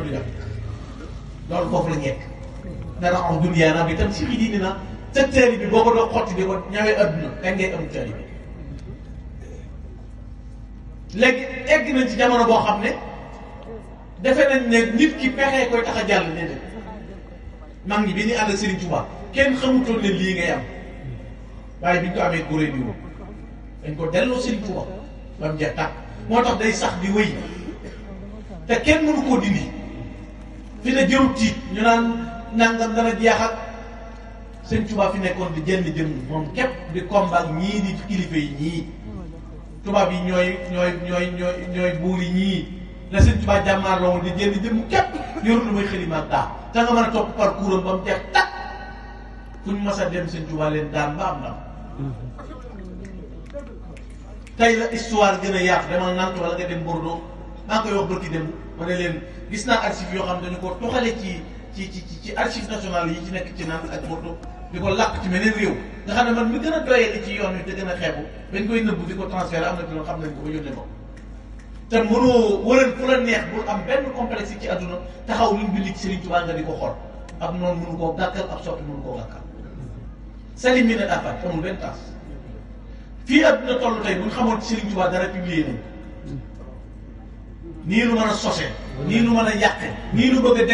àdduna du jot loolu foofu la ñekk dana am dunyaana bi tam si xi diini na sa taali bi boo ko doo xotti di ko ñawee àdduna kañ ngay am taali bi léegi egg nañ ci jamono boo xam ne defe nañ ne nit ki pexee koy tax a jàll déedéet mag ñi bi ñu ànd ak Serigne Touba kenn xamutoon ne lii ngay am waaye bi ñu ko amee kuréel bi dañ ko delloo Serigne Touba ba mu jeex tàkk moo tax day sax di wéy te kenn mënu koo dindi fi ne jëru tiit ñu naan nangam dana jeex ak Serigne Touba fi nekkoon di jënd jëm moom képp di combat ñii di kilifa yi ñii tubaab yi ñooy buur yi ñii la Serigne Touba jàmmaarloo woon di jënd jëm képp yoru lu may xëlima ak daa te nga mën a topp parcours am ba mu jeex tàkk fu ñu mas a dem Serigne Touba leen daan ba am ndam tey la histoire gën a yaatu demal Nantes wala nga dem Bordeaux maa ngi koy wax barki dem ma ne leen gis naa archives yoo xam ne dañu ko toxale ci archives nationales yi ci nekk ci Nantes ak Bordeaux di ko làq ci meneen réew nga xam ne man mi gën a doyee di ci yoon wi te gën a xeebu dañ koy nëbbu di ko transféré am na ci loolu xam nañ ko ba yónnee ko te mënoo wëral fu la neex bul am benn complexe ci àdduna taxaw luñ bind ci Serigne Touba nga di ko xool ab noonu mënu koo gàkkal ab soppi mënu koo gàkkal salim mi ne dafaat amul benn taas fii àdduna toll tey bu ñu xamoon ci Serigne Touba dara publié nañ nii nu mën a sosé nii nu mën a yàqe nii nu bëgg a